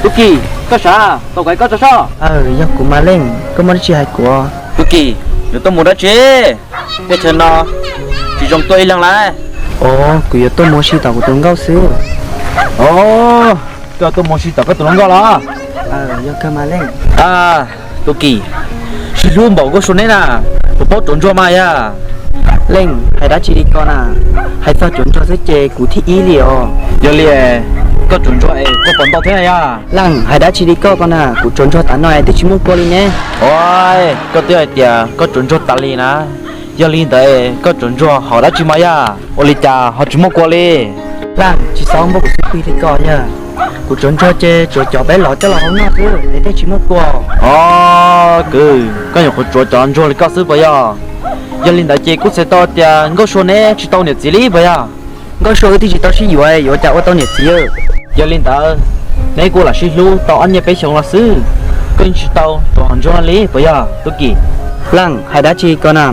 Tub Kim, koj sav, tau kuv hais koj tso soj. Aw, yog kuv mas Leej, koj muaj dab tsi hais kuv? Tub Kim, yuav tuaj mus dab tsi? Teb chaws no tsis zoo tuaj ib leeg lawm. Os, kuv yuav tuaj mus ua si tom kuv tus hluas nkauj xwb. Os, koj tuaj mus ua si tom koj tus hluas nkauj los? Yog kawg mas Leej. Tub Kim, sib hlub npaum Nkauj Sua neb na, puas paub tsuav ntsuag mas yog? Leej, hais dab tsi li ko na, hais txog tsuav ntsuag xwb ces kuv thib ib li os. Yog li, koj tsuav ntsuag es koj puas ntau thiab na yog? Leej, hais dab tsi li koj ko na, kuv tsuav ntsuag tas no es twb tsis muaj kua li ne. Ua, koj twb hais tias koj tsuav ntsuag tas li na, yog li ntawd koj tsuav ntsuag hom dab tsi mas yog? Ua li cas ho tsis muaj kua li? Leej, tsis txhob npuaj kuv xub pwg li ko yog, kuv tsuav ntsuag ces tsuav cov peb lov coj los hau noj xwb es thiaj tsis muaj kua. Os, kwv, koj nyuam qhuav tsuav cov ntsuag li koj xwb puas yog? Yog li ntawd ces kuj txhais tau tias Nkauj Sua neb tsis tau niam txiv li puas yog? Nkauj Sua wb twb tsis tau sib yuav, yuav cas ua tau niam txiv? Yog li ntawd, neb kuj lam sib hlub tau ob niaj peb xyoos los xwb, koj yeej tsis tau tsuav hom ntsuag li puas yog Tub Kim? Leej, hais dab tsi ko na,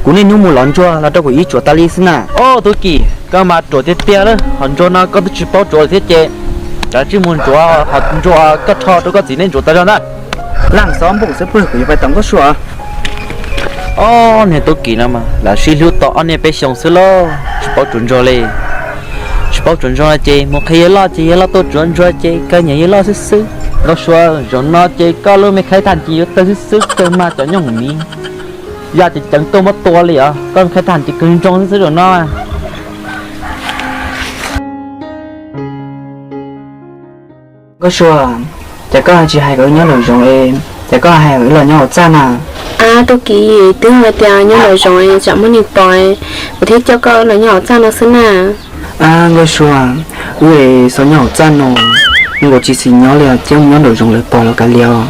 kuv niaj hnub mus lov ntsuag los rau kuv ib tsuav tas li xwb na. Os Tub Kim, koj mas ruam tiag tiag lawm, hom ntsuag no koj twb tsis paub tsuav thiab ces, kav tsij mus ntsuav hom ntsuag koj rho rau koj txiv neb ntsuav tas zog ntag. Leej, txhob npuaj kuv xub pwg, kuv yuav pais tom Nkauj Sua. Os, niag Tub Kim no mas lam sib hlub tau ob niaj peb xyoos xwb lauj, tsis paub tsuav ntsuag li. Tsis paub tsuav ntsuag no ces mus qhia yawg loj ces yawg loj tuaj tsuav ntsuag ces kawg nyiam yawg loj xwb xwb. Nkauj Sua, zaum no ces koj lub me khaib thaj ces yuav tawg xwb xwb kawg mas cov nyooj miv ya ces ceev tuaj muab tua li os, koj me khaib thaj ces kawg ntsoog xwb xwb zaum no. Nkauj Sua, cas koj tsis hais kom wb nyob nraum zoov es cas koj hais kom wb los nyob hauv txaj na? Ab Tub Kim, twb hais tias nyob nraum zoov es tsam muaj neeg pom, kuv thiaj coj koj los nyob hauv txaj no xwb na. Ab Nkauj Sua, wb es xyov nyob hauv txaj no, nkaus tsis xis nyob li os, cia mus nyob nraum zoov lawv pom los kav liam os.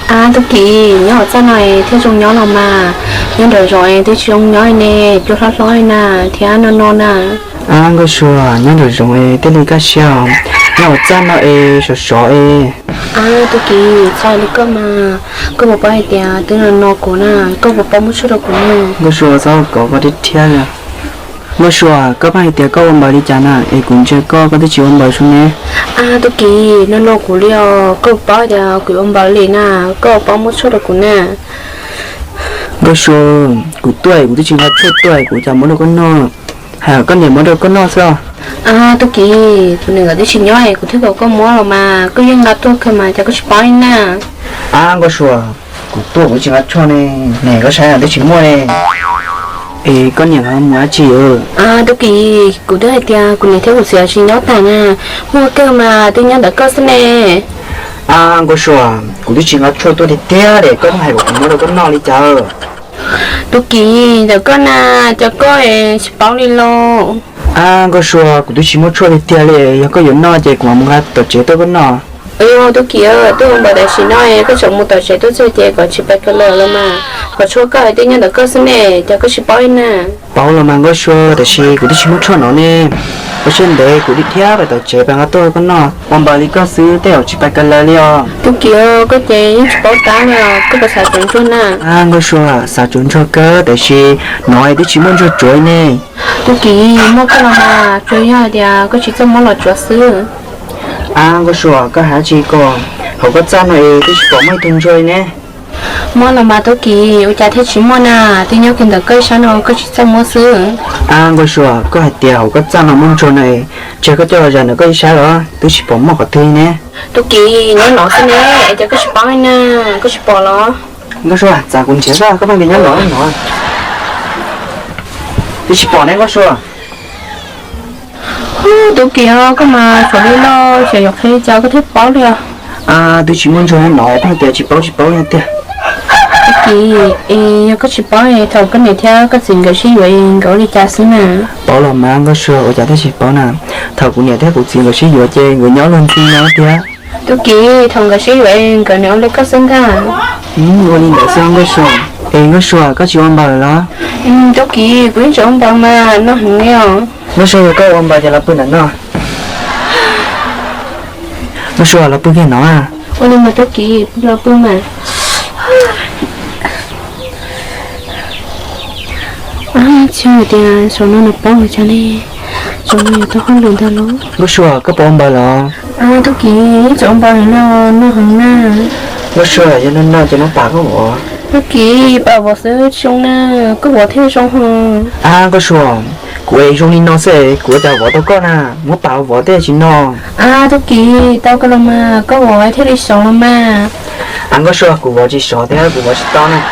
Ab Tub Kim, nyob hauv txaj no es thiaj zoo nyob los mas, nyob nraum zoov es twb tsis zoo nyob ne, cua hlob hlob na, thiab no no na. Ab Nkauj Sua, nyob nraum zoov es thiaj li kaj siab os, nyob hauv txaj no es sov sov es. Ab Tub Kim, txhob li koj mas, koj puas paub hais tias twb no no kuv na, koj puas paub muab tshuaj rau kuv na? Nkauj Sua, txhob kov koj thiab thiab li. Nkauj Sua, koj pheej hais tias koj ua npaws li cas na, es kuv ntsia koj, koj twb tsis ua npaws zoo ne. Ab Tub Kim, no no kuv li os, koj puas paub tias kuv ua npaws li na, koj puas paub muab tshuaj rau kuv na? Nkauj Sua, kuv tuaj kuv twb tsis nqa tshuaj tuaj, kuv cas muab rau koj noj, hais koj niam muab rau koj noj xwb os. Ab Tub Kim, kuv niam nkawd twb tsis nyob es kuv thiaj kom koj muab los mas, koj yeej nqa tuaj kawg mas cas koj tsis paub li na? Ab Nkauj Sua, kuv tuaj kuv twb tsis nqa tshuaj ne, ne koj saib twb tsis muaj ne. Es koj niam nkawd mus dab tsi? Ab Tub Kim, kuv twb hais tias kuv niam thiab kuv txiv tsis nyob tas na, muaj kawg mas twb nyob ntawm koj xwb ne. Ab Nkauj Sua, kuv twb tsis nqa tshuaj tuaj tiag tiag es koj pheej hais kom kuv muab rau koj noj li cas? Tub Kim, ntawm koj na, cas koj tsis paub li los? Ab Nkauj Sua, kuv twb tsis muaj tshuaj tiag tiag li, yog koj yuav noj ces kuv mam mus nqa tom tsev tuaj koj noj. Yog Tub Kim, tuaj ua npaws tam sim no, koj tseem mus tom tsev tuaj txog ces kom tsis pais kaw lawm los mas, qhov tshuaj koj hais tias nyob ntawm koj xwb ne, cas koj tsis paub li na? Paub los mas Nkauj Sua, tiam sis kuv twb tsis muaj tshuaj no ne. Ua siab ntev kuv thiaj pais tom tsev pais nqa tuaj koj noj, ua npaws li koj xwb tej zaum tsis pais kaw lawm li os. Tub Kim, koj ces yeej tsis paub tab na, koj puas xav tsuav ntsuag na? Ab Nkauj Sua, xav tsuav ntsuag kawg tiam sis no twb tsis muaj ntsuag tsuav ne. Tub Kim, muaj koj los mas, tsuas yog hais tias koj tsis txawj muab los tsuav xwb. Ab Nkauj Sua, koj hais dab tsi ko? Hauv koj txaj no es twb tsis pom muaj ib tug ntsuag li ne. Muaj los mas Tub Kim, ua cas thiaj tsis muaj na, twb nyob kiag ntawm koj ib sab no koj tsis txawj muab xwb. Ab Nkauj Sua, koj hais tias hauv koj txaj no muaj ntsuag no es, tseg koj coj los zais ntawm koj ib sab los twb tsis pom muaj qhov twg li ne. Tub Kim, nyob no xwb ne, cas koj tsis paub li na, koj tsis pom los? Nkauj Sua, txav kuv nrhiav xwb, koj pheej tias nyob no no. Twb tsis pom ne Nkauj Sua. Tub Kim, koj mas xav li loj, xyov yuav qhia li cas koj thiaj paub li os. Twb tsis muaj ntsuag no pheej tias tsis paub tsis paub tiag. Tub Kim, es yog koj tsis paub es thaum koj niam thiab koj txiv nkawd sib yuav es nkawd ua li cas xwb na? Paub los mas Nkauj Sua, ua cas thiaj tsis paub na? Thaum kuv niam thiab kuv txiv nkawd sib yuav ces nkawd nyob luag ntxhi no tiag. Tub Kim, thaum nkawd sib yuav es nkawd niam ua li koj xwb ntag. Ua li ntawd xwb Nkauj Sua. Es Nkauj Sua, koj tsis ua npaws los? Tub Kim, kuv yeej tseem ua npaws mas, noj heev li os. Nkauj Sua, yog koj ua npaws ces los pw ntawm no. Nkauj Sua, los pw kiag no. Ua li mas Tub Kim, los pw mas. Tsis hais tias saum no nws paub ua cas li. Zoo li yog tau hauj lwm ntag los? Nkauj Sua, koj puas ua npaws los? Tub Kiv, tsis ua npaws li no, noj heev na. Nkauj Sua, yog noj noj ces muab pam koj vov. Tub Kiv, pam vov xwb tsis zoo na, koj vov thiaj zoo ho. Ab Nkauj Sua, kuv es zoo li no xwb kuv ua cas vov tau koj na, muab pam vov tej tsis noj. Ab Tub Kiv, tau koj los mas, koj vov thiaj li sov los mas. Ab Nkauj Sua, kuv vov tsis sov thiab kuv vov tsis tau na.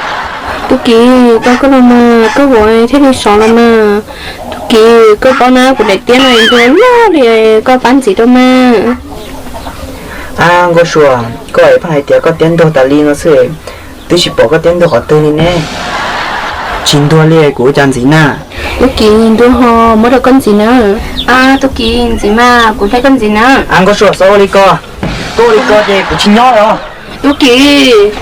Tub Kiv, tau koj los mas, koj vov thiaj li sov los mas. Tub Kiv, koj paub na, kuv daim tiab no ntuag loj li, koj pab ntxiv rau mas. Ab Nkauj Sua, koj es pheej hais tias koj tiab ntuag tas li no xwb, twb tsis pom koj tiab ntuag qhov twg li ne. Tsis ntuag li kuv ua cas ntxiv na. Tub Kiv, ntuag ho, muab rau koj ntxiv na. Ab Tub Kiv, ntxiv mas, kuv hle koj ntxiv na. Ab Nkauj Sua, txhob ua li ko, koj ua li ko ces kuv tsis nyob lawm. Tub Kiv,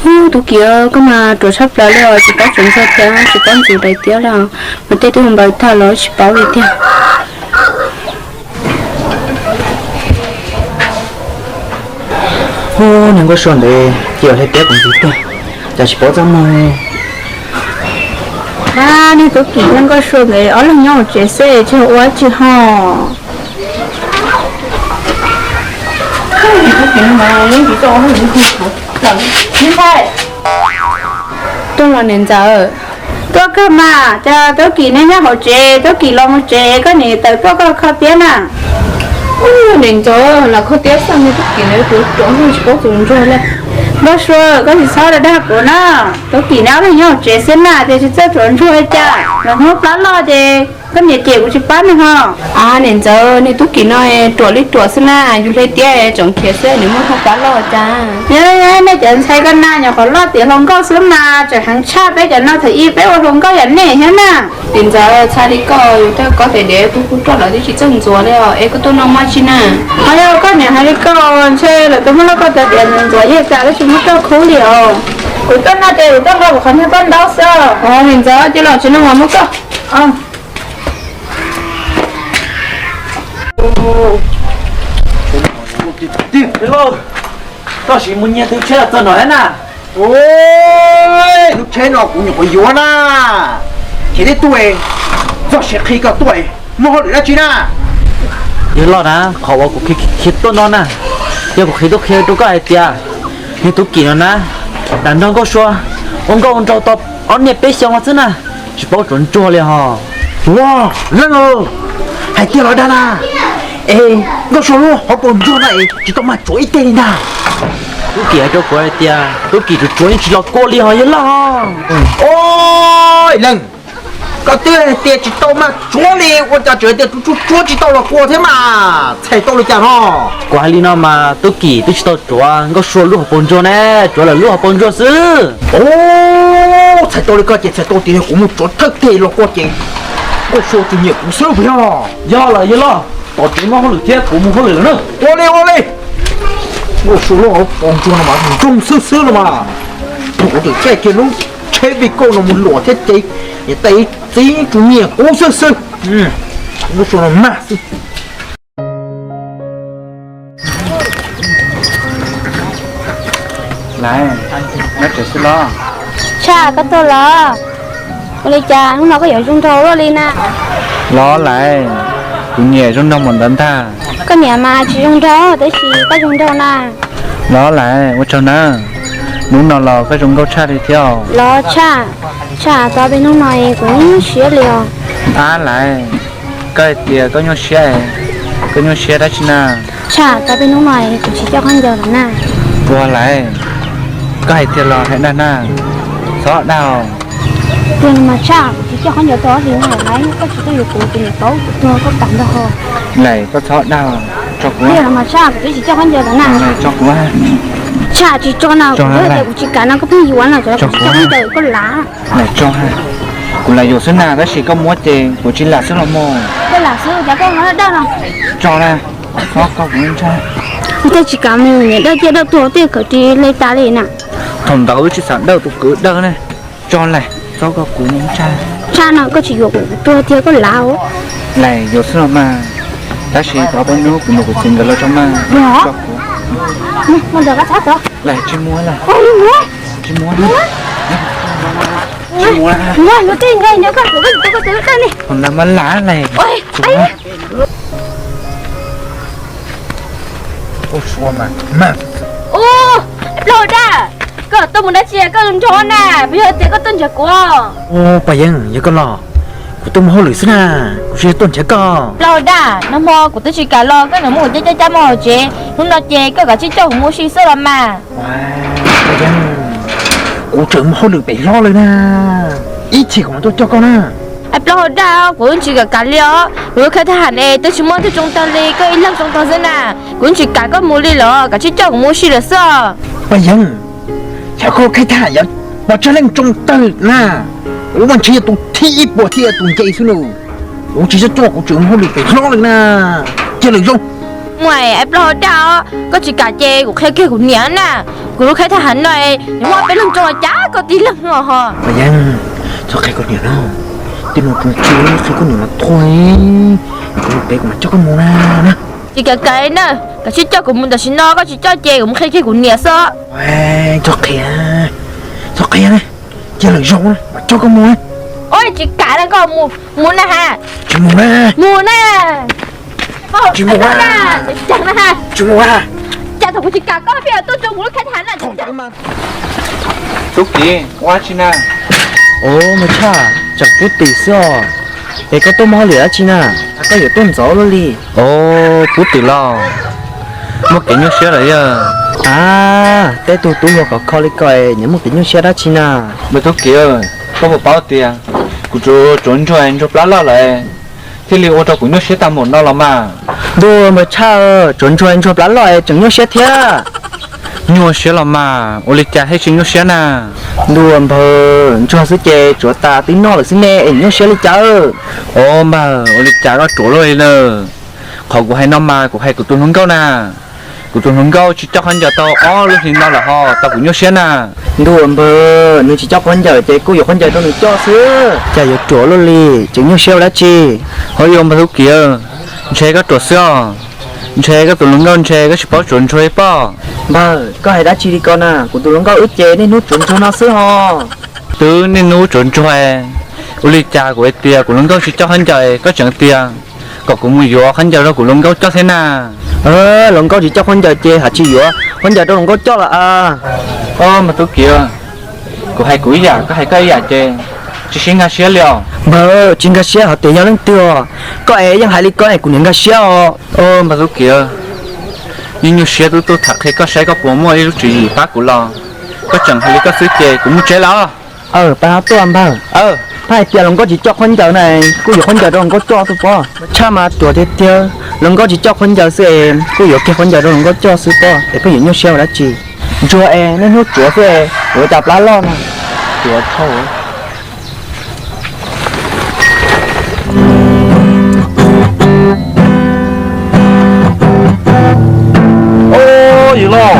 ub Tub Kiv, koj mas ruam tshaj plaws li os, tsis paub tsuav ntsuag thiab tsis paub ntxiv daim tiab li os. Mas tej twb ua npaws tag los tsis paub li tiag. Ub, niag Nkauj Sua ntawd ces hle tiab kuv ntxiv tiag, cas tsis paub txaj muag. Ab, niag Tub Kiv thiab Nkauj Sua nkawd ob leeg nyob hauv tsev xwb tsis ua dab tsi ho. Tuaj los niam ntxawm. Tuaj kawg mas, cas Tub Kiv neb nyob hauv tsev, Tub Kiv los mus tsev koj niam tawm tuaj koj kho tiab na. Niam ntxawm, los kho tiab xwb, niag Tub Kiv nws ruam ruam tsis paub tsuav ntsuag li. Nkauj Sua, koj tsis txhob dag kuv na, Tub Kiv neb ob leeg nyob hauv tsev xwb na, tias tsis txawj tsuav ntsuag cas los hnub plab loj ces koj niam cem kuv tsis pab nws ho. Ab niam ntxawm, niag Tub Kiv no ruam li ruam xwb na, yus hle tiab tseem khiav xwb nws muaj hnub plab loj cas. Nej cov ntxhais ko na nyuam qhuav loj tiav hluas nkauj xwb mas tseem heev tshaj peb cov no, thaum ub peb ua hluas nkauj yam nej thiab na. Niam ntxawm, txhais li koj yus tej kob tes dev kuj roj lawm twb tsis txawj ntxuav li os, es koj tuaj no muaj dab tsi na? Ho yog koj niam hais li koj ntshe lawv twb muab laj koj tes dev ntxuav yeej tas twb tsis muab roj khub li os. Kuv tuaj no ces kuv tuaj nqa kuv qhov niag paj ntaub xwb. Niam ntxawm, cia los tsev no mas muab koj. Koj sim mus nyiag tus tsheb los txog no thiab na. Lub tsheb no kuv nyuam qhuav yuav na. Ces tib tug txog siav qhi koj tuaj, muaj hauj lwm dab tsi na? Yawg loj na, qhov uas kuv khiav tuaj no na, yog kuv qhia tuaj qhia rau koj hais tias niag Tub Kiv no na, lam nrog Nkauj Sua ua nkauj ua nraug tau ob niaj peb xyoos no xwb na, tsis paub tsuav ntsuag li ho. Ua, leej, hais tiag los dag na? Es Nkauj Sua lub hauv paus ntsuag no es tsis tau mag tsuav ib teg li ntag. Tub Kiv hais rau kuv hais tias Tub Kiv tsuav tsuav yeej tsis los kua li ho yawg loj. Ua, leej, koj twb hais tias tsis tau mag tsuav li ua cas tseem hais tias tsuav tsuav tsuav tsis tau los kua thiab mas txhais tau li cas no? Kuv hais li no mas Tub Kiv twb tsis tau tsuav Nkauj Sua lub hauv paus ntsuag ne, tsuav lawm lub hauv paus ntsuag xwb. Txhais tau li koj ces txhais tau tias yog kuv mus tsuav thawj teg los koj ces Nkauj Sua tsis nyiam kuv xwb puas yog? Yog lawm yawg loj, tom tsev muaj hauj lwm thiab kuv mus hauj lwm lawm na. Ua li ua li. Nkauj Sua lub hauv paus ntsuag no mas nroo xwb xwb los mas. Kuv tseem caij kiag lub tsheb vij kauj no mus luam thiab ces niam tais txiv tsuas nyiam kuv xwb xwb. Nkauj Sua no mag xwb. Laiv, nyob tsev xwb los? Tshaj, koj tuaj los? Ua li cas hnub no koj yuav zoo nraug luaj li na? Los Laiv, kuv niam zoo nraug npaum ntawd ntag. Koj niam mas tsis zoo nraug tab sis koj zoo nraug na. Los Laiv, ua tsaug na, hnub no los koj zoo nkauj tshaj li thiab. Los Tshaj, Tshaj, tau peb hnub no kuv nyuaj siab li os. Ab Laiv, koj hais tias koj nyuaj siab, koj nyuaj siab dab tsi na? Tshaj, tau peb hnub no kuv tsis coj khaub ncaws lawm na. Ua Laiv, koj hais tiag los hais dag na? Txhob dag. Tiag los mas Tshaj, kuv tsis coj khaub ncaws tau li na Laiv, koj tsis tuaj yuav kuv, kuv niam paub kuv tuag koj kam ntag ho. Laiv, koj txhob dag, tso kuv. Tiag los mas Tshaj, kuv twb tsis coj khaub ncaws lawm na. Tso kuv. Tshaj, tsis tso na, kuv tias kuv tsis kam no koj pheej yuav no, kuv tsis coj khaub ncaws koj lav. Laiv, tso ha. Kuv lam yuav xwb na, tab sis koj muab ces kuv tsis lam xwb los mog. Koj lam xwb cas koj muab dawj no. Tso na, txhob koj kuv ntshai. Koj tsis kam me niam dawj tiaj dawj tuag tiaj khaws ris li tas li na. Thaum ntawd wb tsis xav dawj tus kwv dawj ne. Tso Laiv, txhob koj kuv ntshai. Tshaj no koj tsis yuav kuv tuag tiag koj lav. Laiv, yuav xwb los mas, tab sis thov peb hnub kuv mus kuv txiv nkawd los tso mas. Tso kuv. Laiv, tsis muab lawm. Tsis muab lawm. Nkauj, nkauj, tej nkauj nyob koj, kuv koj tus koj tus koj ni. Ntawd mas lam lawm. Ua sua mas. Ub, plaub hau daj, koj tuaj mus dab tsi koj nrog na, puas yog tias koj tuaj nrhiav kuv? Ub, Paj Yeeb, yog koj los, kuv tuaj mus hauj lwm xwb na, kuv tsis yog tuaj nrhiav koj. Plaub hau daj, nag hmo kuv twb tsis kam los koj niam muab kuv cab cab cab mus hauv tsev, hnub no ces koj kav tsij coj kuv mus ua si xwb los mas. Paj Yeeb, kuv tseem mus hauj lwm pem hlob lawm na, ib chim kuv mam tuaj coj koj na. Plaub hau daj, kuv yeej tsis kam kam li os, kuv lub khaib thab ham es twb tsis muaj twg tsoo tag li, koj ib leeg tsoo tag xwb na, kuv yeej tsis kam koj mus li lawm, kav tsij coj kuv mus ua si lawm xwb. Paj Yeeb, xyov koj khaib thab ham yuav pov tsawg leej tsoo tawg na, kuv mas ntshe yog tus thib ib puas thiaj yog tus nce xwb nus. Kuv tsis txhob txog, kuv tseem mus hauj lwm pem hlob lawm na, cia lawm zoo. Muaj, plaub hau daj os, koj tsis kam ces kuv qhia kiag kuv niam na, kuv lub khaib thab ham no es muaj peb leeg tsoo cas koj tib leeg no ho. Paj Yeeb, txhob qhia koj niam na, tej no tsoo tsoo, qhia koj niam los thuam, kuv mus pem kuv mam coj koj mus na. Tsis kam kam na, kav tsij coj kuv mus tam sim no, koj tsis coj ces kuv mus qhia kiag kuv niam xwb. Txhob qhia, txhob qhia na, cia lawm zoo na, mam coj koj mus. Ua tsis kam na, koj mus, mus na ha. Tsis mus na. Mus na. Tsis mus na. Tsis mus na. Cas thaum kuv tsis kam koj pheej tuaj tsoo kuv lub khaib thab ham na. Tub Kiv, ua dab tsi na? Ub, Npawg Tshaj, tseem pub twm xwb os. Es koj tuaj mus hauj lwm dab tsi na? Koj yuav tuaj ntxov luaj li. Ub, pub twm los muaj kev nyuaj siab lawm yog? A, teb tug tub hluas khov kho li koj es nyiam muaj kev nyuaj siab dab tsi na? Npawg Tub Kiv, koj puas paub tias kuv tsuav tsuav ntsuag ntsuag plab loj lawm thiaj li ua rau kuv nyuaj siab tag npaum no los mas. Ntuj, Npawg Tshaj, tsuav ntsuag ntsuag plab loj es tseem nyuaj siab thiab. Nyuaj siab los mas, ua li cas thiaj tsis nyuaj siab na? Ntuj, Npawg, ntsuag xwb ces tsuav tas twb noj lawm xwb ne es nyuaj siab li cas? Ub, Npawg, ua li cas koj ruam luaj li na? Qhov kuv hais no mas kuv hais kuv tus hluas nkauj na. Kuv tus hluas nkauj tsis coj khaub ncaws tau ob lub hlis no lawm ho tau kuv nyuaj siab na. Ntuj, Npawg, nws tsis coj khaub ncaws ces kuj yuav khaub ncaws rau nws coj xwb, cas yuav ruam luaj li, tseem nyuaj siab ua dab tsi? Ho yuav Npawg Tub Kiv, ntshe koj ruam xwb os. Ntshe koj tus hluas nkauj ntshe koj tsis paub tsuav ntsuag li pob. Npawg, koj hais dab tsi li ko na? Kuv tus hluas nkauj wb ces niaj hnub tsuav ntsuag no xwb ho. Twb niaj hnub tsuav ntsuag, ua li cas kuv hais tias kuv hluas nkauj tsis coj khaub ncaws koj tseem tias kom kuv mus yuav khaub ncaws rau kuv hluas nkauj coj thiab na? Hluas nkauj tsis coj khaub ncaws ces haj tsis yuav khaub ncaws rau hluas nkauj coj los as. Npawg Tub Kiv, kuv hais kuv ib yam koj hais koj ib yam ces tsis sib nkag siab li os. Npawg, tsis nkag siab hais tias yog leej twg os, koj es yeej hais li ko es kuv niam nkag siab os. Npawg Tub Kiv, yeej nyuaj siab tub tuaj tham qhia koj saib koj puas muaj ib lub tswv yim pab kuv los, koj tseem hais li koj xwb ces kuv mus tsev lawm. Pab tuaj npawg, pab hais tias hluas nkauj tsis coj khaub ncaws na, kuj yuav khaub ncaws rau hluas nkauj coj xwb pob. Tshaj mas ruam tiag tiag, hluas nkauj tsis coj khaub ncaws xwb es kuj yuav kiag khaub ncaws rau hluas nkauj coj xwb pob es pheej yuav nyuaj siab ua dab tsi. Ntsuag es niaj hnub tsuav xwb es yuav cas plab loj na. Tsuav dhau. Ub, yawg loj,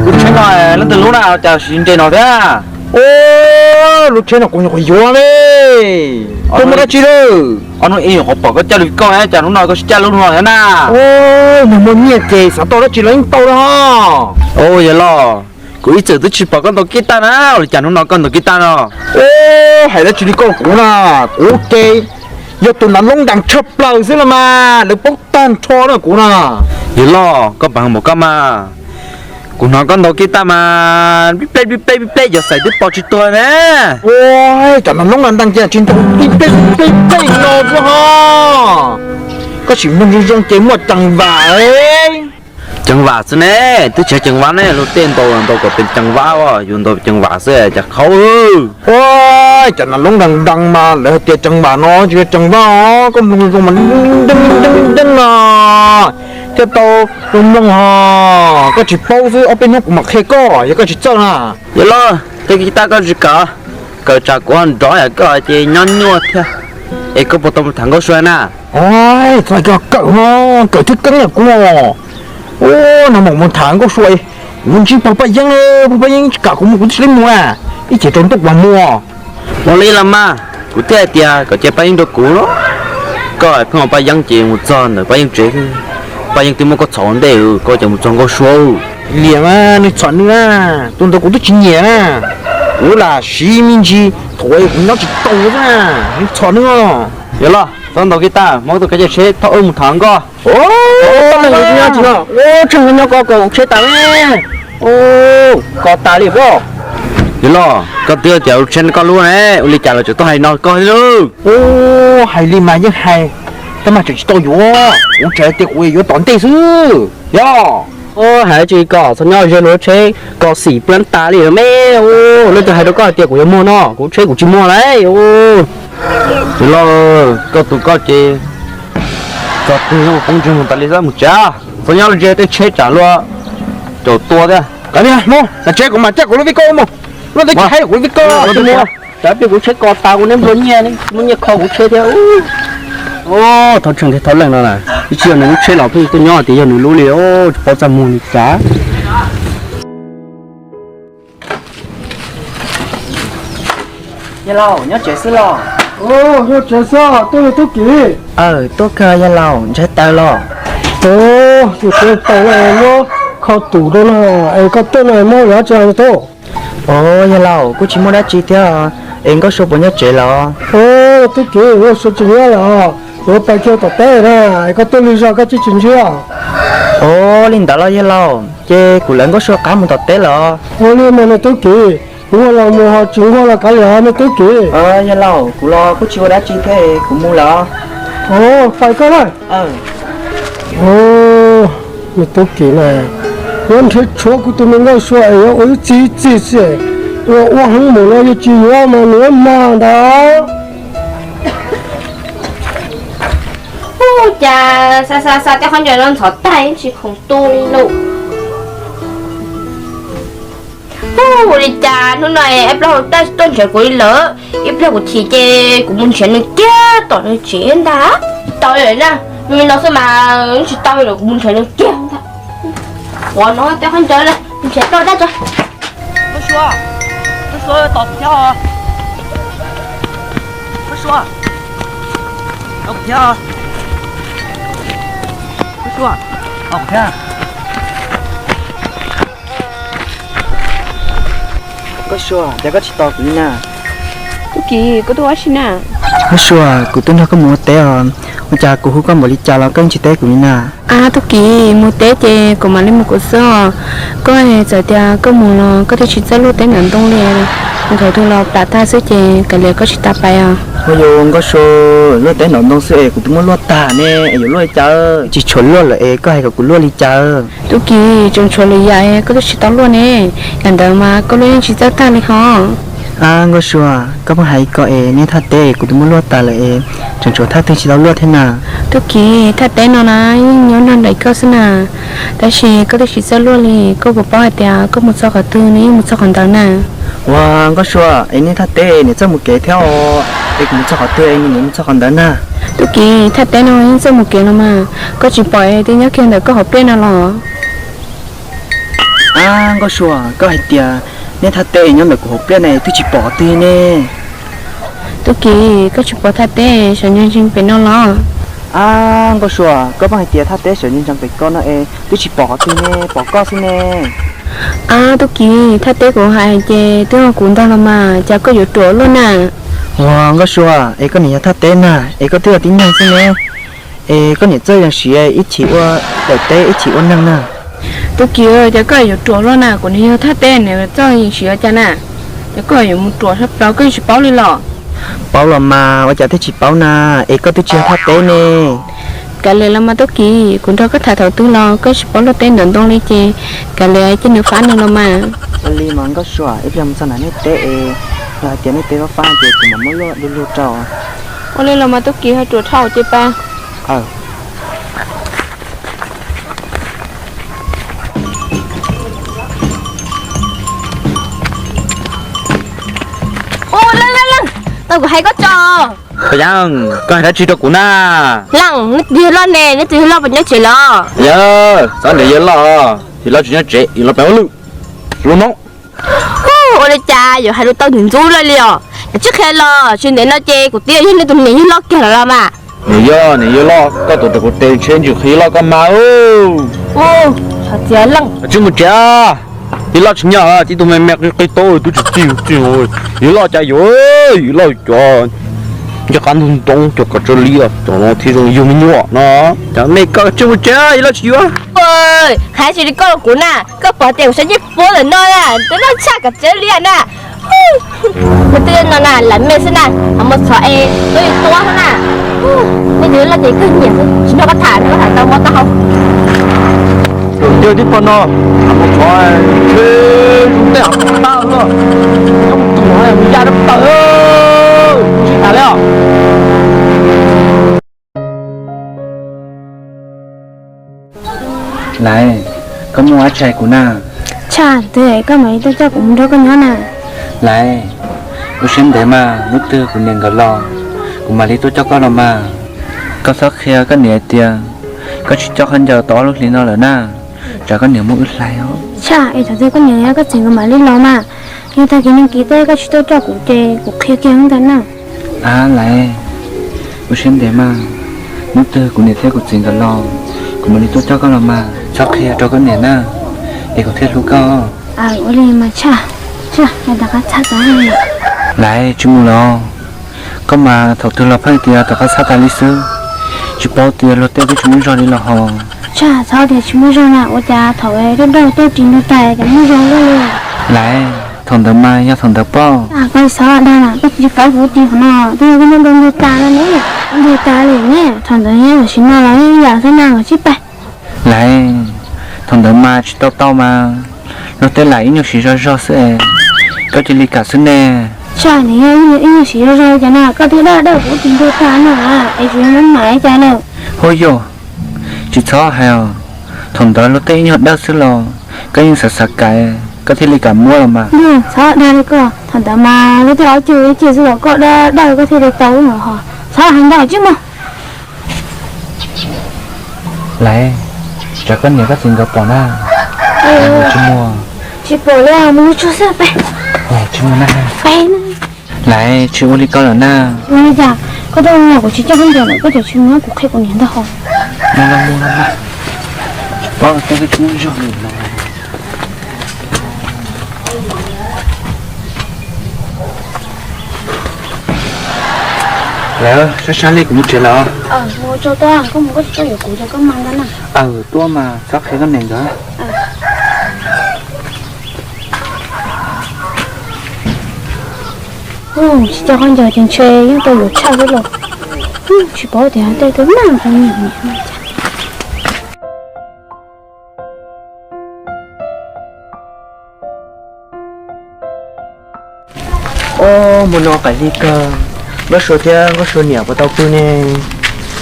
lub tsheb no leej twg lub na cas siv nres no thiab? Ub, lub tsheb no kuv nyuam qhuav yuav li. Tuaj muaj dab tsi lawm? Ob hnub ib nyuam qhuav pom koj coj li koj cas hnub no koj tsis coj lub no thiab na? Ub, nws muaj nyiaj ces xav tau dab tsi los yeej tau na. Ub, yawg loj, kuv ib txwm twb tsis pom koj ntaus kib taj na, ua li cas hnub no koj ntaus kib taj no? Ub, hais dab tsi li koj kuv na, kuv ces yog tus nav loob nras tshaj plaws xwb los mas, lawv paub tag nrho na kuv na. Yawg loj, koj pab hais mus koj mas, kuv hnov koj ntaus kib taj mas pib pleb pib pleb pib pleb cov xais twb pos tsis tuag na. Ua, cov nav loob nras nras ces tsis ntaus pib pleb pib pleb no xwb ho. Koj sim mloog zoo zoo ces muaj ceev vam. Ceev vam xwb ne, twb tsis ceev vam ne, luag tej ntaus ntaus kom pes ceev vam os, yus ntaus ceev vam xwb cas khaub. Ua, cov nav loob nras nras mas lawv hais tias ceev vam no tsis yog ceev vam os, koj mloog zoo zoo mas deej deej deej no thiaj tau mloog mloog ho. Koj tsis paub xwb, ob peb hnub kuv mam qhia koj, yog koj tsis txawj na. Yawg loj, tej kib taj koj tsis kawm, kawm tsam kuv nrov yam koj ces nyob nyuaj thiab. Es koj puas tau mus tham nkauj sua na? Ua, txhob kawm ho, kawm thiab keeb yam kuv. Ua, no mam mus tham nkauj sua, kuv ntsib pog Paj Yeeb, pog Paj Yeeb tsis kam kuv mus kuv twb tsis mus na, ib chim tsaus ntuj kuv mam mus. Ua li los mas, kuv thiaj hais tias kom cia Paj Yeeb rau kuv los. Koj pheej ua Paj Yeeb ces mus txog ntawm Paj Yeeb tsev, Paj Yeeb twb muab koj txhom ua ntej, koj ces mus txog nkauj sua. Liam mas nws txhom nws na, tus ntawd kuv twb tsis nyiam na. Kuv lam siv me ntsis thaum kuv nyob tsis tau xwb na, txhom nws. Yog los txhob ntaus kiv tag, muab tus kab cia tsheb thauj wb mus tham nkoj. Tseem nyob koj koj tsheb tas, koj tas li pob. Yog los koj twb tias lub tsheb koj lub ne, ua li cas los tseem tuaj hais no koj thiab lauj? Hais li mas yeej hais, tab mas tseem tsis tau yuav, kuv tseem tias kuv yuav tom ntej xwb. Yog hais tsis koj txhob nyob ze lub tsheb koj xim plab tas li me. Leej twg hais rau koj hais tias kuv yuav muag no, kuv tsheb kuv tsis muag lauj. Yog los koj tus koj ces txog twg poob ntsej muag tas li xwb, mus tsev, txhob nyob ze tej tsheb tsam luag caum tua thiab. Kav liam, mus tsev, kuv mam coj kuv lub vij koj mus. Luag twb tsis hais kuv lub vij koj. Tsam peb kuv tsheb ko tas kuv neb nplua nyiaj, muaj nyiaj kho kuv tsheb thiab. Thov tseem tias thov leej no na, ib tsis yog nws lub tsheb los pheej tuaj nyob tias yog nws lub li, tsis paub txaj muag li cas. Yawg laus, nyob tsev xwb los? Nyob tsev xwb, tuaj li tub Kim. Aw, tuaj kawg yawg laus, ntshaw taws los? Tus tsev taws no muab kho tus rau no, es koj tuaj no muab dab tsi tuaj? Os, yawg laus, kuj tsis muaj dab tsi thiab, es Nkauj Sua puas nyob tsev los? Tub Kim, Nkauj Sua tsis nyob lawm, kuv pais kiag tom teb na, es koj tuaj lig zog koj tsis tsis ntsib. Os, li ntawd los yawg laus, ces kuv lawv Nkauj Sua qab mus tom teb los? Ua li mas nws tub Kim, kuv ua los mus ho tsis nquag los kav liam nws tub Kim. Yawg laus, kuv los kuj tsis ua dab tsi thiab, kuv mus lawm. Os, pais koj na. Nws tub Kim na, yuav nrhiav tshuav kuv tus me Nkauj Sua es yuav ua ib txig ib txig xwb, ua ua heev mus no yuav tsis yuav mas nws yuav mag ntag. Ua cas xa xa xa tej khaub ncaws no ntxhov tag tsis khoom tu li lauj. Ua li cas hnub no ib plaub hau taj tuaj nrhiav kuv li lawm, ib pliag kuv chim ces kuv mus nrhiav nws kiag tom nws tsev ntag. Tsis tau li na, me no xwb mas tsis tau li lawm, kuv mus nrhiav nws kiag ntag. Ua no tej khaub ncaws na, mus nrhiav tau dab tso. Nkauj Sua, Nkauj Sua, tos kuv thiab os. Nkauj Sua, tos kuv thiab os. Nkauj Sua, tos kuv thiab. Nkauj Sua, cas koj tsis tos kuv li na? Tub Kim, koj tuaj ua dab tsi na? Nkauj Sua, kuv tuaj nrog koj mus ua teb os. Ua cas kuv hu koj npaum li cas los koj yeej tsis teb kuv li na? Ab, tub Kim, mus teb ces kuv mam li mus kuv xwb os. Koj txawm tias koj mus los koj twb tsis txawj luaj teb ntawm ntoo li, mus thaum twg los plam tag xwb ces kav liam koj tsis tas pais os. Ua yus Nkauj Sua, luaj teb ntawm ntoo xwb es kuv twb muab luaj tag ne, es yuav luaj li cas? Tsis tshuav luaj lawm es koj hais kom kuv luaj li cas? Tub Kim, tseem tshuav lwm yam koj twb tsis tau luaj ne, yam ntawd mas koj luaj yeej tsis txawj tag li hos. Ab Nkauj Sua, koj pheej hais ko es nej thaj teb kuv twb muab luaj tas lawm es tseem tshuav thaj twg tsis tau luaj thiab na? Tub Kim, thaj teb no na yeej nyob nrog nraim koj xwb na, tab sis koj twb tsis txawj luaj li, koj puas paub hais tias koj mus txog qhov twg nws yeej mus txog qhov ntawd na? Ua Nkauj Sua, es nej thaj teb niam txawj mus kev thiab os, es kuv mus txog qhov twg es nws niam mus txog qhov ntawd na? Tub Kim, thaj teb no yeej txawj mus kev no mas, koj tsis pom es twb nyob kiag ntawm koj hauv pliaj no los? Ab Nkauj Sua, koj hais tias nej thaj teb nyob ntawm kuv hauv pliaj ne twb tsis pom qhov twg ne. Tub Kim, koj tsis pom thaj teb sawv ntsees ntsees pem no los? Ab Nkauj Sua, koj pheej hais tias thaj teb sawv ntsees ntsees pem ko no es twb tsis pom qhov twg ne, pom koj xwb ne. Ab Tub Kim, thaj teb kuv hais ces twb yog kuv ntag los mas, cas koj yuav ruam luaj na? Ua Nkauj Sua, es koj niam yog thaj teb na, es koj twb yog tib neeg xwb ne, es koj niam txawj yees siv ib chim ua daim teb ib chim ua neeg na. Tub Kim, cas koj yuav ruam luaj na, kuv niam yog thaj teb nws txawj yees siv ua cas na, cas koj yuav mus ruam sab plaws koj yeej tsis paub li los? Paub los mas, ua cas thiaj tsis paub na, es koj twb tsis yog thaj teb ne. Kav liam los mas Tub Kim, kuv nrog koj tham thaum twg los koj tsis paub luaj teb ntawm ntoo li ces kav liam cia nws fab nws los mas. Ua li mas Nkauj Sua, ib pliag mus txog nram nej teb es yog hais tias nej teb fab fab ces kuv mam muab luaj du lug rau. Ua li los mas Tub Kim, ho ruam dhau ces pab. Ua, leej leej leej, tau kuv hais koj tso. Paj Yeeb, koj hais dab tsi rau kuv na? Leej, neb twb yawg loj ne, neb twb yawg loj puas nyob tsev los? Yawg, txhob nrhiav yawg loj, yawg loj tsis nyob tsev, yawg loj pem ua lwj. Lub no. Ua li cas yuav hais lus tau ntxub ntxub loj li os? Yog tsis qhia los tsis ntev no ces kuv twb yog nej tus niam yawg loj kiag lawm los mas. Niam yawg, niam yawg loj, koj tuav rawv kuv tes tsheb ntsws qhia yawg loj koj mas. Ua, txhob txia leej, tsis mus tsev. Yawg loj tsis nyob, tib tug me me qi qi taub twb tsis txij txij. Yawg loj cas yuav, yawg loj cov ncej qab ntug ntoo cov kav tsawv liab cov no thiaj zoo yug me nyuam no. Cov me koj tsis mus tsev, yawg loj tsis yuav. Qhov tsis li koj los kuv na, koj pom tias kuv sab ncej puab lawm no na, twb loj tshaj kav tsawv liab na. Kuv twb no na, lam me xwb na, ho mus txhov es tuab yus tuab xwb na. Nej twb loj ces kawg nyiam xwb, tsis nrog koj tham, koj tham tau mob taub hau. Yog tib pog no, mus txhov ntshe tej hom tag no, coob tus ho mus ya dab tawm, tsis tas li os. Laiv, koj muaj dab tsi hais kuv na? Tshaj, twb koj mam li tuaj coj kuv mus nrog koj nyob na. Laiv, ua siab ntev mas hnub twg kuv niam nkawd los, kuv mam li tuaj coj koj los mas. Koj txhob qhia koj niam hais tias koj tsis coj khaub ncaws tau ob lub hlis no lawm na, tsam koj niam muab wb hlais os. Tshaj, es thaum twg koj niam thiab koj txiv nkawd mam li los mas? Yog tag kis neeg kis tej koj tsis tuaj coj kuv ces kuv qhia kiag ntag na. Ab Laiv, ua siab ntev mas, hnub twg kuv niam thiab kuv txiv nkawd los, kuv mam li tuaj coj koj los mas. Txhob qhia rau koj niam na, es kuv thiaj hlub koj. Ua li mas Tshaj, Tshaj, rov qab txhab tas. Laiv, tsis mus los. Koj mas thaum twg los pheej tias rov qab txhab tas li xwb, tsis paub tias luag tej twb tsis muaj zog li los hos. Tshaj, txhob tias tsis muaj zog na, ua cas thaum dawb dawb tej ris nrug tas cas muaj zog luaj li. Laiv, thaum ntawd mas yog thaum ntawd pob. Koj txhob dag na, koj tsis paub kuv ris hov no, twb yog koj muab dua nrug tas no ne, nrug tas li ne, thaum ntawd nyob tam sim no los ib yam xwb na, kom sib pab. Laiv, thaum ntawd mas tsis tau tau mas, luag tej lam ib nyuag siv zog zog xwb es, koj cia li kam xwb ne. Tshaj, nws yog ib nyuag siv zog zog cas no, koj twb dawb dawb kuv ris nrug tas no es tsis muab mam cas lawm. Huaj yog, tsis txhob hais os, thaum ntawd luag tej ib nyuag dawb xwb los koj yeej xav xav kam, koj thiaj li kam muab los mas. Txhob dag li koj, thaum ntawd mas luag tej ob cug ib ceg xwb los koj dawb dawb koj thiaj li tau lub no hos, txhob hais ntau tsib mog. Laiv, tsam koj niam koj txiv nkawd pom na. Tsis mus. Tsis pom li, mus tsuag xwb peb. Tsis mus na. Peb. Laiv, tsis ua li koj lawm na. Ua li cas koj tuaj ua kuv tsis coj khaub ncaws lawm koj tseem tsis mus, kuv qhia kuv niam ntag hos. Mus los mus los mas. Pob, koj twb tsis muaj zog li no. Lawv sab sab li kuv mus tsev lawm. Mus tso tau, koj mus koj tsis tau yuav kuv ces koj mas ntag na. Aws, tuaj mas txhob qhia koj niam nkawd. Tsis coj khaub ncaws ces ntshe yeej tau yuav tshaj xwb los. Tsis paub tias tej twb nag rau niam niam no cas. Os, hmo no qaim hli kawg, Nkauj Sua thiab Nkauj Sua niam puas tau pw ne?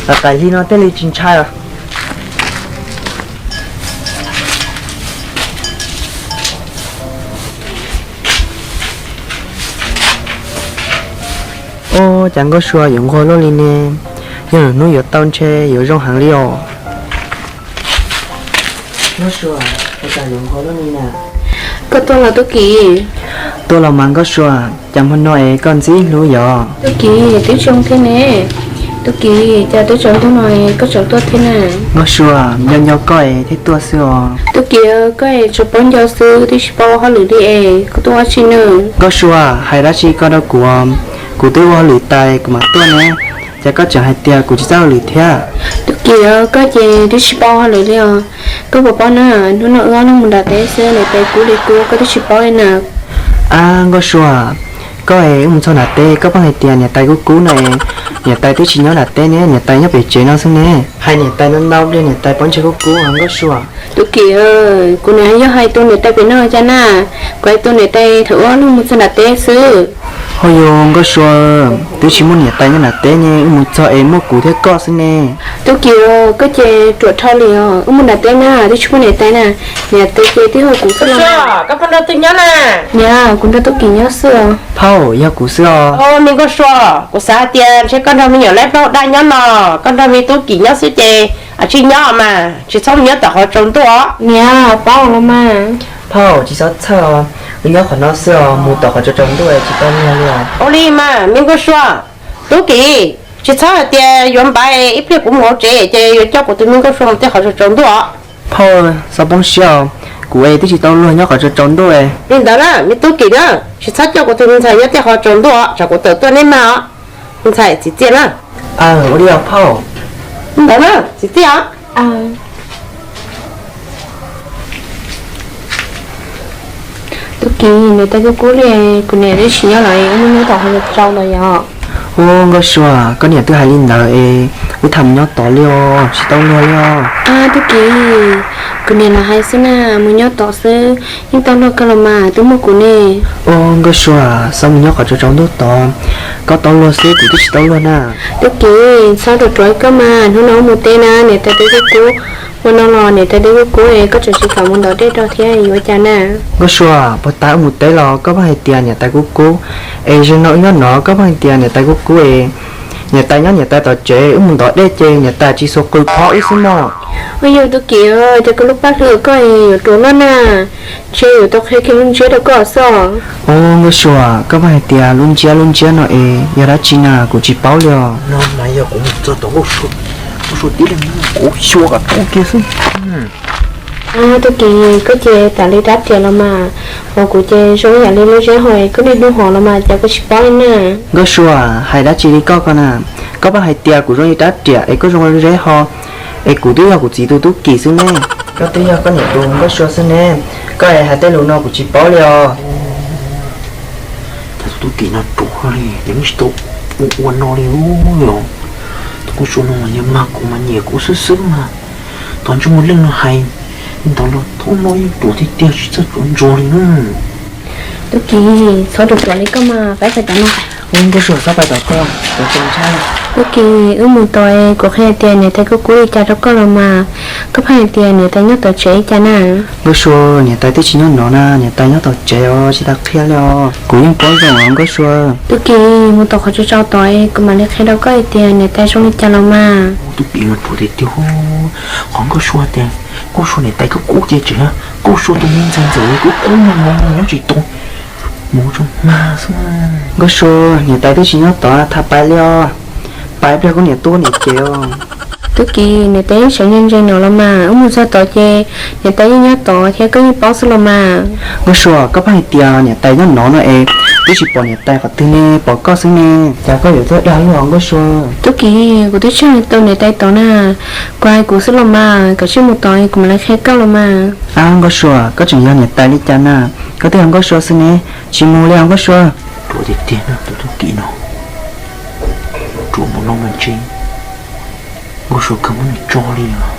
Qaim hli no thiaj li tsis ntshai os. Os, cas Nkauj Sua yuav nquag luaj li ne? Yog lwm hnub yuav tau ntshe yuav zoo heev li os. Nkauj Sua, ua cas yuav nquag luaj li na? Koj tuaj los Tub Kim? Tuaj los mas Nkauj Sua, cas hmo no es koj ntxim hlub yom? Tub Kim, twb zoo thiab ne. Tub Kim, cas twb tsaus ntuj no es koj tseem tuaj thiab na? Nkauj Sua, nco nco koj es thiaj tuaj xwb os. Tub Kim, koj es tsuas paub nco xwb twb tsis paub ua hauj lwm li es koj tuaj ua dab tsi na? Nkauj Sua, hais dab tsi koj rau kuv, kuv twb ua hauj lwm tas kuv mam tuaj ne, cas koj tseem hais tias kuv tsis txawj hauj lwm thiab? Tub Kim, koj ces twb tsis paub ua hauj lwm li os. Koj puas paub na, hnub no wb ob leeg mus nram teb xwb niam tais kub li kub koj twb tsis paub li na. Ab Nkauj Sua, koj es wb mus txog nram teb koj pheej hais tias niam tais kub kub no es, niam tais twb tsis nyob nram teb ne, niam tais nyob pem tsev no xwb ne. Hais niam tais no ntau pliag niam tais paub ntshe kub kub os Nkauj Sua. Tub Kim, kuv niam yog hais tus niam tais pem no cas na, kuv hais tus niam tais thaum wb ob leeg mus txog nram teb xwb. Ho yog Nkauj Sua, twb tsis muaj niam tais nyob nram teb ne, wb mus txog es muaj kuv thiab koj xwb ne. Tub Kim, koj ces ruam dhau li os, wb mus nram teb na twb tsis muaj niam tais na, niam tais ces tib hauv kuv xwb los. Koj puas nrog twg nyob na? Niam, kuv nrog Tub Kim nyob xwb os. Phauj, yog kuv xwb os. Me Nkauj Sua, kuv xav hais tias ntshe koj nrog me nyuam laib plaub daj nyob no, koj nrog me Tub Kim nyob xwb ces tsis nyob mas tsis txhob mus nyob tom qhov tsaus ntuj os. Niam, paub los mas. Phauj, tsis txhob txhawj os, wb nyob qhov no xwb os, mus tom qhov tsaus tsaus ntuj tsis tau nyiag li os. Ua li mas me Nkauj Sua. Tub Kim, tsis txhob hais tias yuav npaiv, ib pliag kuv mus hauv tsev ces yuav coj kuv tus me Nkauj Sua mus tej qhov tsaus tsaus ntuj os. Phauj, txhob poob siab os, Kuv es twb tsis tau luag nyob qhov tsaus tsaus ntuj. Li ntawd na, me tub Kim na, tsis txhob coj kuv tus me ntxhais nyob tej qhov tsaus ntuj os, tsam kuv tawm tuaj neb mag os. Me ntxhais txiv txiaj na. Ua li os phauj. Li ntawd na, txiv txiaj os. Tub Kim, niam tais kub kub li, kuv niam twb tsis nyob lawm es wb mus nyob tom qhov tsaus tsaus ntawd yom. Ua Nkauj Sua, koj niam twb hais li ntawd es wb tham mus nyob tod li os, tsis tau luag li os. Tub Kim, kuv niam los hais xwb na, mus nyob tod xwb, yeej tau luag kawg los mas, twb muaj kuv ne. Ua Nkauj Sua, xav mus nyob qhov tsaus tsaus ntuj tod, koj tau luag xwb, kuv twb tsis tau luag na. Tub Kim, txhob ruam ruam koj mas, hnub no wb mus teb na, niam tais twb kub kub, ua no los niam tais twb kub kub es koj tseem tsis kam mus ntov dej rau thiab yuav cas na. Nkauj Sua, puag ta wb mus teb los koj pheej hais tias niam tais kub kub, es zaum no wb nyob no koj pheej hais tias niam tais kub kub es niam tais nyob niam tais tom tsev, wb mus ntov dej ces niam tais tsis xuas qws phob wb xwb mog. Ua yog Tub Kim, ces koj lub paj hlwb koj yuav ruam loj na, ntshe yuav tau qhia kiag lub ntsiab rau koj xwb. Ua Nkauj Sua, koj pheej hais tias lub ntsiab lub ntsiab no es yog dab tsi na, kuv tsis paub li os. No mas yog kuv mus txog tom Nkauj Sua tib leeg, kuv xyuas kom tau kiag xwb. Tub Kim, koj ces tam li rab riam los mas, hos kuv ces zoo yam li lub zeb hos, koj niaj hnub hos los mas cas koj tsis paub li na. Nkauj Sua, hais dab tsi li koj ko na, koj pheej hais tias kuv zoo li rab riam es koj zoo li lub zeb hos, es kuv twb yog kuv txiv tus Tub Kim xwb ne. Koj twb yog koj niam tus Nkauj Sua xwb ne, koj es hais tej lus no kuv tsis paub li os. Cas tus Tub Kim no ruam li, nws yeej tsis tau ua ua no li os. Tus Nkauj Sua no mas yog mag kuv mas nyiam kuv xwb xwb mas, tos ntsej muag leej no hais li ntawd los thaum no yeej ruam tiag tiag tsis txawj ruam ntsuag li na. Tub Kim, txhob ruam ruam li koj mas, pab pais tom no. Ua Nkauj Sua, txhob pais tom ko, tau tau ntshai. Tub Kim, wb mus tod es kuv qhia tias niam tais kub kub li cas rau koj los mas, koj pheej hais tias niam tais nyob tom tsev li cas na. Nkauj Sua, niam tais twb tsis nyob no na, niam tais nyob tom tsev os, tsis tau qhia li os, kuv yeej paub zoo os Nkauj Sua. Tub Kim, mus tom qhov tsaus tsaus tod es kuv mam li qhia rau koj hais tias niam tais zoo li cas los mas. Tub Kim mas ruam tiag tiag, qhov Nkauj Sua tias Nkauj Sua niam tais kub kub ces tseem yog Nkauj Sua tus me ntxhais ntxawm kub kub no nyob tsis tau mus tso mag xwb. Nkauj Sua, niam tais twb tsis nyob tod, tham pais li os, pais pliag kuv niam tuaj niam cem os. Tub Kim, niam tais yeej tseem ntse ntse no los mas, wb mus txog tod ces niam tais yeej nyob tod thiab koj yeej paub xwb los mas. Nkauj Sua, koj pheej hais tias niam tais nyob no no es twb tsis pom niam tais qhov twg ne, pom koj xwb ne, cas koj yuav tuaj dag luag Nkauj Sua? Tub Kim, kuv twb tsis tau niam tais tod na, kuv hais kuv xwb los mas, koj cia li mus tod kuv mam li qhia koj los mas. Ab Nkauj Sua, koj tseem yog niam tais li cas na, koj twb yog Nkauj Sua xwb ne, tsis mus li os Nkauj Sua. Ruam tiag tiag na tus Tub Kim no, ruam mus no mas ntshe Nkauj Sua kawg muab nws tso li os.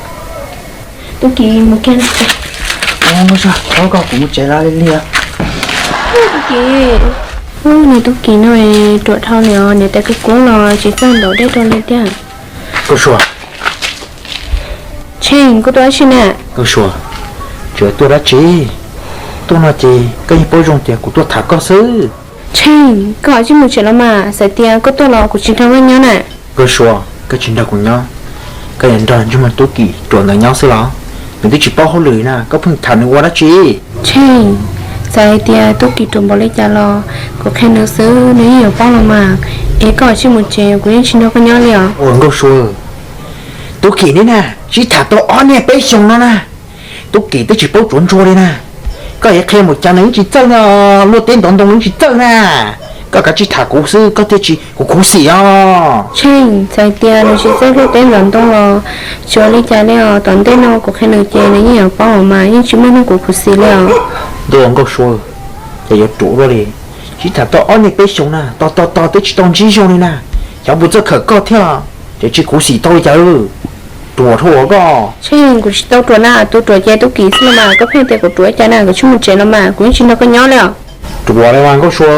Tub Kim, mus kiag. Nkauj Sua, thov koj, kuv mus tsev lawm li os. Tub Kim, ub, niag Tub Kim no ruam dhau li os, niam tais kub kub los tsis txawj ntov dej rau li tiag. Nkauj Sua. Tsheej, koj tuaj dab tsi na? Nkauj Sua, tseem tuaj dab tsi? Tuaj no ces koj yeej paub zoo tias kuv tuaj tham koj xwb. Tsheej, koj tsis mus tsev los mas, txawm tias koj tuaj los kuv tsis nrog koj nyob na. Nkauj Sua, koj tsis nrog kuv nyob, koj yuav nrog ntsej muag Tub Kim ruam ntawd nyob xwb los? Nws twb tsis paub hauj lwm na, koj pheej tham nws ua dab tsi? Tsheej, txawm hais tias Tub Kim ruam npaum li cas los kuv qhia nws xwb nws yeej yuav paub los mas. Es koj tsis mus tsev kuv yeej tsis nrog koj nyob li os. Ua Nkauj Sua, Tub Kim ne na, sib tham tau ob niag peb xyoos no na, Tub Kim twb tsis paub tsuav ntsuag li na. Koj yuav qhia mus cas nws yeej tsis txawj na, luaj teb ntov ntoo yeej tsis txawj na. Koj kav tsij tham kuv xwb koj thiaj tsis khuv xim os. Tsheej, txawm tias nws tsis txawj luaj teb ntov ntoo los tsuav li cas li os, tom ntej no kuv qhia nws ces nws yeej yuav paub mas, yeej tsis muaj hnub kuv khuv xim li os. Ntuj, Nkauj Sua, ces yuav ruam luaj li. Sib tham tau ob niag peb xyoos na, tos tos tos twb tsis tau ntsib zoo li na. Xyov puas txawj khawm koj thiab, ces tsis khuv xim tau li cas. Ruam dhau koj. Tsheej, kuv tsis tau ruam na, tus ruam ces Tub Kim xwb los mas, koj pheej tias kuv ruam cas na, kuv tsis mus tsev los mas, kuv yeej tsis nrog koj nyob li os. Ruam li mas Nkauj Sua,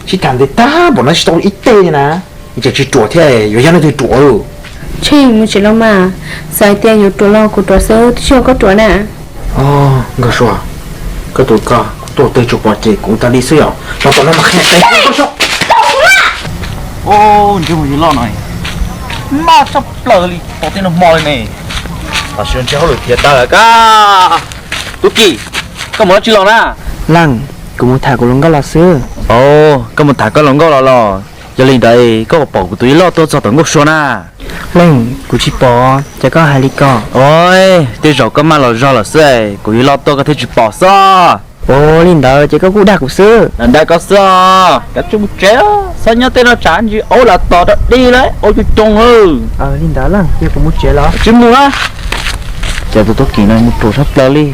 sib tham ntev tag npaum no tsis tau ib teg li na, ces tsis ruam thiab yuav yog leej twg ruam? Tsheej, mus tsev los mas, txawm hais tias yuav ruam los kuv ruam xwb, twb tsis yog koj ruam na. Nkauj Sua, koj tus koj tuaj twg tsuas pom ces kuv tas li xwb yom, los tom no mas qhia teb. Ntsej muag yawg loj no, maj tshaj plaws li, tau tej no hmo li ne. Tam sim no ntshe hauj lwm tiav tas lawm kab. Tub Kim, koj mus dab tsi los na? Leej, kuv mus tham kuv hluas nkauj los xwb. Koj mus tham koj hluas nkauj los los? Yog li ntawd koj puas pom kuv tus yawg loj tuaj txog tom Nkauj Sua na? Leej, kuv tsis pom, cas koj hais li ko? Oj, tej zaum koj maj los zog lawm xwb, kuv yawg loj tuaj koj thiaj tsis pom xwb. Ua li ntawd ces koj kuj dag kuv xwb. Dag koj xwb, koj tsis mus tsev, txhob nyob tej no tsam ntsis aub los tos rau dig lawm, aub coob coob. Li ntawd ces kuv mus tsev los? Tsis mus na. Cas tus tub Kim no mus ruam sab plaws li,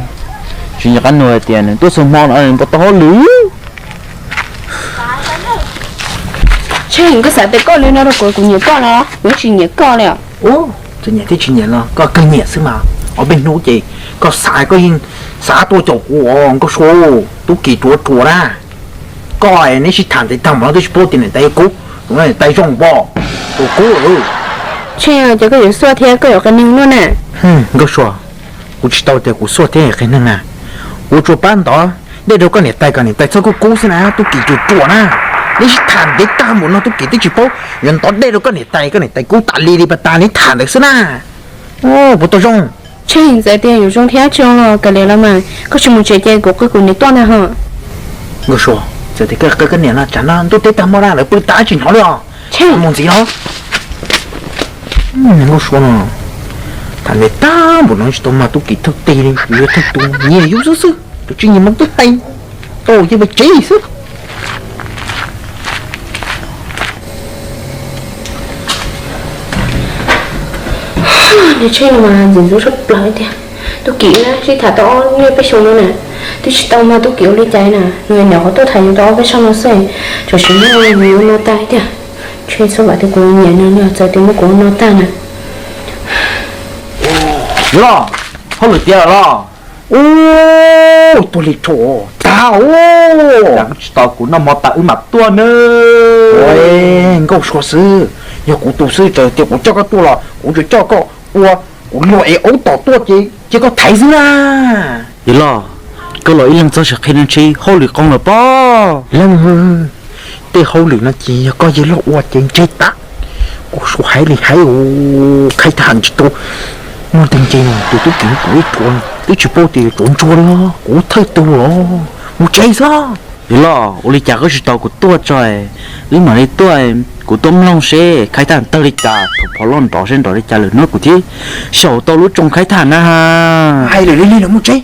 tsis nco qab nug hais tias nws tuaj txog hmo no nws puas tau hauj lwm. Tsheej, koj xav tias koj li no rau kuv, kuv nyiam koj los kuv tsis nyiam koj li os. Txawm nyiam thiab tsis nyiam los koj kawg nyiam xwb mas. Ob peb hnub ces koj xav koj yeej xav tuaj caum kuv os Nkauj Sua. Tub Kim ruam ruam na. Koj neb sib tham ntev tag mus no twb tsis paub tias niam tais kub, niam tais zoo pom, ruam kub lawm. Tsheej, ces koj yuav xuaj thiab koj yuav qias neeg luaj na. Nkauj Sua, kuv tsis tau tias kuv xuaj thiab qias neeg na. Kuv tsuas pab ntov dej rau koj niam tais kom niam tais txhob kub kub xwb na, tub Kim ruam ruam na. Neb sib tham ntev tag mus no tub Kim twb tsis paub yuav ntov dej rau koj niam tais, koj niam tais kub tas li li pas tas neb tham ntawd xwb na. Puas tau zoo? Tsheej, txawm tias yuav zoo thiab tsis zoo los kav liam los mas, koj tsis mus tsev ces kuv qw kuv niam tuaj ntag ho. Nkauj Sua, txawm tias koj qw koj niam no tsam no ntuj teb tag hmo na lawv pw tas tsis hnov li os. Mus ntxiv no. Nkauj Sua no, tham ntev tag npaum no tsis tau mag tub Kim thawj teg li, yuav thawj tus nyiam yus xwb xwb, tus tsis nyiam mas twb hais tau yeej pab tsev xwb. Niag Tsheej no mas ntxim ntxub tshaj plaws tiag. Tub Kim na sib tham tau ob niaj peb xyoos no na, twb tsis tau mag tub Kim ua li cas na, nws nyuam qhuav tuaj tham yus tau ob peb zaug no xwb, tam sim no yus ua no tag tiag. Tsheej, txhob vam tias kuv nyiam nws li os, txawm tias muab kuv ua no tag na. Yog, hauj lwm tiav lawm los? Ub, tuag li rho tag os. Cas koj tsis tos kuv noj hmo tas wb mam tuaj na? Nkauj Sua xwb, yog kuv tus xwb txawm tias kuv coj koj tuaj los kuv tsuas coj koj ua, kuv luag es aub tom tuaj ces cia koj thaiv xwb na. Yawg loj, koj los ib leeg txog tsis qhia neeg tsheb hauj lwm qoo lawm pob. Leej, tej hauj lwm no ces yog koj yawg loj ua ces ntshe tas. Kuv suav hais li hais, khaib thaj tsis tau muaj nteeg nce no, tus tub Kim kuv ib ruam twb tsis paub tias yuav tsov ntsuag li, kuv thawj tug los mus tsev xwb. Yawg loj, ua li cas koj tsis tos kuv tuaj tso, wb mam li tuaj, kuv tuaj mloog seb khaib thaj tawg li cas, thaum phov loj nrov seb nrov li cas lawm no kuv thiaj xyaum tau lub tsoo khaib thaj na. Hais lawm li lawm mus tsev.